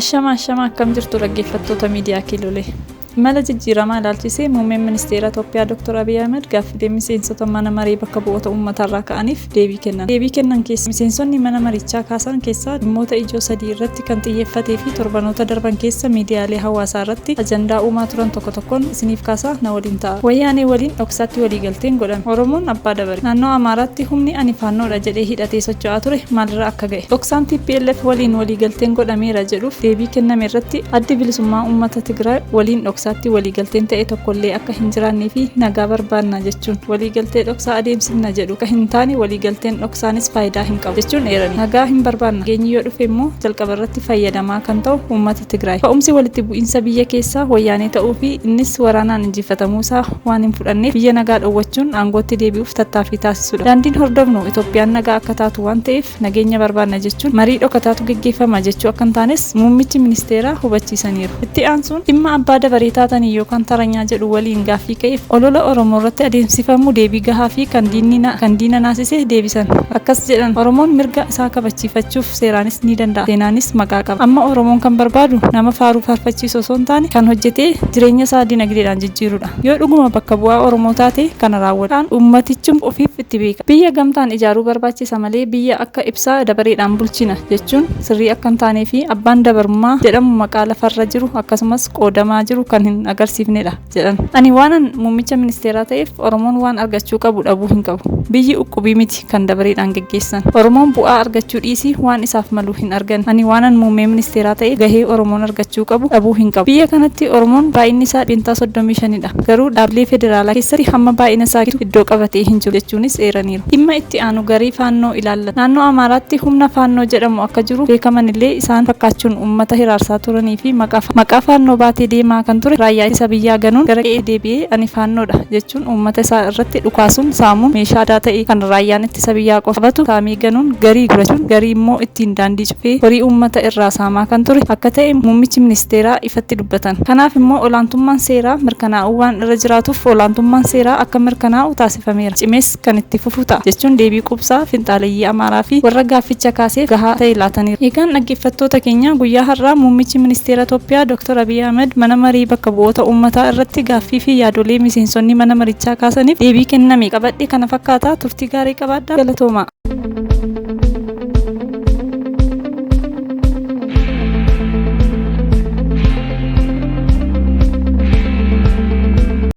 Ashama ashama akkam jirtu dhaggeeffattoota miidiyaa Kiilolee. Imala jijjiiramaa ilaalchisee Muummeen Ministeera Itoophiyaa Dr. Abiy Ahmed gaaffilee miseensota mana maree bakka bu'oota uummataarraa ka'aniif deebii kennan. Deebii kennan keessa miseensonni mana marichaa kaasan keessaa dhimmoota ijoo sadii irratti kan xiyyeeffatee fi torbanoota darban keessa miidiyaalee hawaasaa irratti ajandaa uumaa turan tokko tokkoon isiniif kaasaa na waliin ta'a. Wayyaanee waliin dhoksaatti waliigalteen godhame. Oromoon abbaa dabare. Naannoo Amaaraatti humni ani Faannoodha jedhee hidhatee socho'aa ture maalirra akka ga'e. Dhoksaan tplf waliin waliigalteen godhameera jedhuuf deebii kenname irratti Addi Bilisummaa Uummata Tigraay waliin dhoksaatti waliigalteen ta'e tokkollee akka hin jiraannee fi nagaa barbaanna jechuun waliigaltee dhoksaa adeemsifna jedhu akka hin taane waliigalteen dhoksaanis faayidaa hin qabu jechuun eeraniiru. Nagaa hin barbaanna, nageenyi yoo dhufe immoo jalqabarratti fayyadamaa kan ta'u uummata Tigraay. Ka'umsi walitti bu'iinsa biyya keessaa Wayyaanee ta'uu fi innis waraanaan injifatamuusaa waan hin fudhanneef biyya nagaa dhowwachuun aangootti deebi'uuf tattaaffii taasisudha. Daandiin hordofnu Itoophiyaan nagaa akka taatu waan ta'eef nageenya barbaanna jechuun marii dhokataatu geggeeffama jechuu akka hin taanes muummichi ministeeraa hubachiisaniiru. Itti aansuun dhimma abbaa dabaree taatanii yookaan taranyaa jedhu waliin gaaffii ka'eef olola Oromoorratti adeemsifamu deebii gahaa fi kan diina naasise deebisan. Akkas jedhan, Oromoon mirga isaa kabachiifachuuf seeraanis ni danda'a, seenaanis maqaa qaba. Amma Oromoon kan barbaadu nama faaruu faarfachiisu osoo hin taane kan hojjetee jireenya isaa dinagdeedhaan jijjiirudha. Yoo dhuguma bakka bu'aa Oromoo taate kana raawwadhu. Kaan uummatichumtu ofiif itti beeka. Biyya gamtaan ijaaruu barbaachisa malee biyya akka ibsaa dabareedhaan bulchina jechuun sirrii akka hin taanee fi abbaan dabarummaa jedhamu maqaa lafarra jiru akkasumas qoodamaa jiru kan hin agarsiifnedha jedhan. Ani waanan muummicha ministeeraa ta'eef Oromoon waan argachuu qabu dhabuu hin qabu. Biyyi uqqubii miti kan dabareedhaan geggeessan. Oromoon bu'aa argachuu dhiisii waan isaaf malu hin arganne. Ani waanan muummee ministeeraa ta'eef gahee Oromoon argachuu qabu dhabuu hin qabu. Biyya kanatti Oromoon baay'inni isaa %35 dha. Garuu dhaabbilee federaalaa keessatti hamma baay'ina isaa gitu iddoo qabatee hin jiru jechuunis eeraniiru. Dhimma itti aanu garee Faannoo ilaallata. Naannoo Amaaraatti humna Faannoo jedhamu akka jiru beekamanillee isaan fakkaachuun uummata hiraarsaa turanii fi maqaa Faannoo baatee deemaa kan ture Raayyaa Ittisa Biyyaa ganuun gara qe'ee deebi'ee ani Faannoodha jechuun uummata isaa irratti dhukaasuun saamuun meeshaa aadaa ta'e kan Raayyaan Ittisa Biyyaa qofa qabatu saamee ganuun garii gurgurachuun garii immoo ittiin daandii cufee horii uummata irraa saamaa kan ture akka ta'e Muummichi Ministeeraa ifatti dubbatan. Kanaaf immoo olaantummaan seeraa mirkanaa'uu waan irra jiraatuuf olaantummaan seeraa akka mirkanaa'u taasifameera, cimees kan itti fufu ta'a jechuun deebii quubsaa finxaaleyyii Amaaraa fi warra gaafficha kaaseef gahaa ta'e laataniiru. Eegaan dhaggeeffattoota keenya guyyaa har'aa Muummichi Ministeera Toophiyaa Dr. Abiy Ahmed mana marii bakka bu'oota uummataa irratti gaaffii fi yaadolee miseensonni mana marichaa kaasaniif deebii kenname qabadhe kana fakkaata. Turtii gaarii qabaadhaa. Galatoomaa!